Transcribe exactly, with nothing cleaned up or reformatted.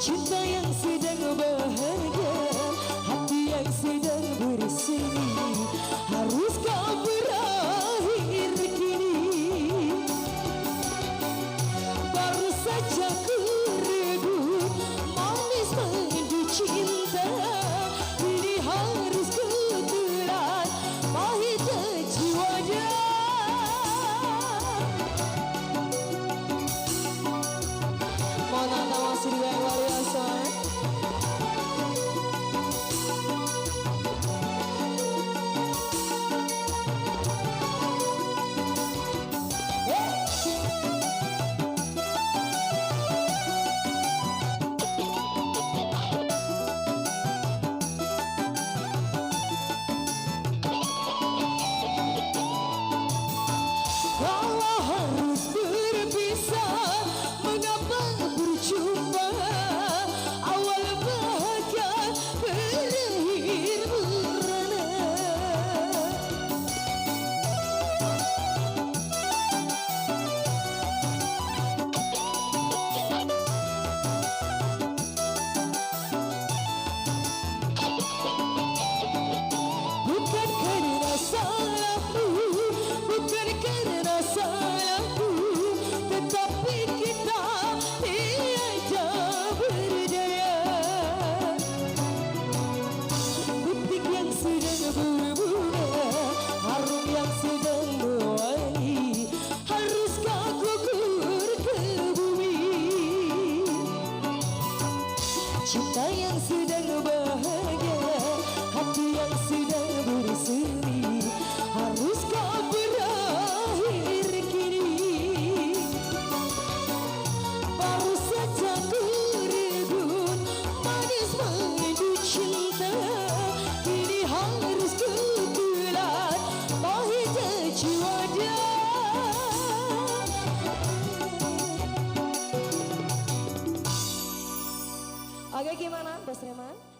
Cinta yang sedang bahagia, hati yang sedang bersemi, harus kau berakhir kini. Baru saja ku rebut manis madu cinta, kini harus ku telan pahitnya jiwa. Mona tawa sirga yang luar biasa. Kalau harus berpisah, mengapa berjumpa? Awal bahagia berakhir merana. Bukan karena salahku, bukan karena salahku, tetapi kita tiada berdaya. Butik yang sedang berbunga, harum yang sedang berwangi, haruskah gugur ke bumi? Cinta yang sedang bahagia, hati yang sedang bersemi, haruskah berakhir kini? Baru saja ku rebut manis madu cinta, kini harus ku telan pahitnya jiwa. Oke, gimana, Bos Reman?